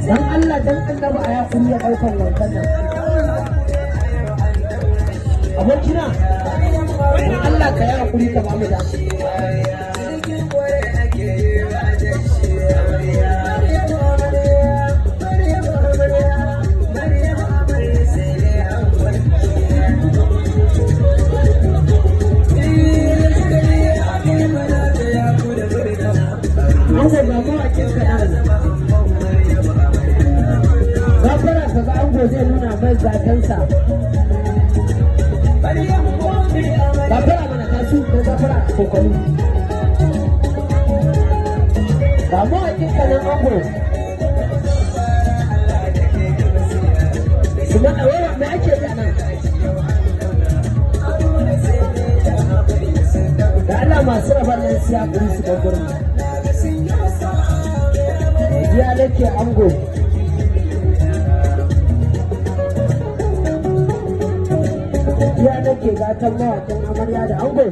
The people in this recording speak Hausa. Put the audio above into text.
Dan Allah dan Annabi, a yakuri ya ɗaukan wankan nan. Abokina, dan Allah ka yi hakuri ka bamu da. Ango, ga mawaƙin ka nan. Gafara, ka ga ango zai nuna mai zakansa. Gafara mana kasu ko gafara kokoli. Ga mawaƙin ka nan, ango. Su mana wawa, me ake yi a nan? Da Allah masu rabar nan siya kuri su bar gurin. Godiya nake, ango. Godiya nake, gatan mawaƙin amarya da ango.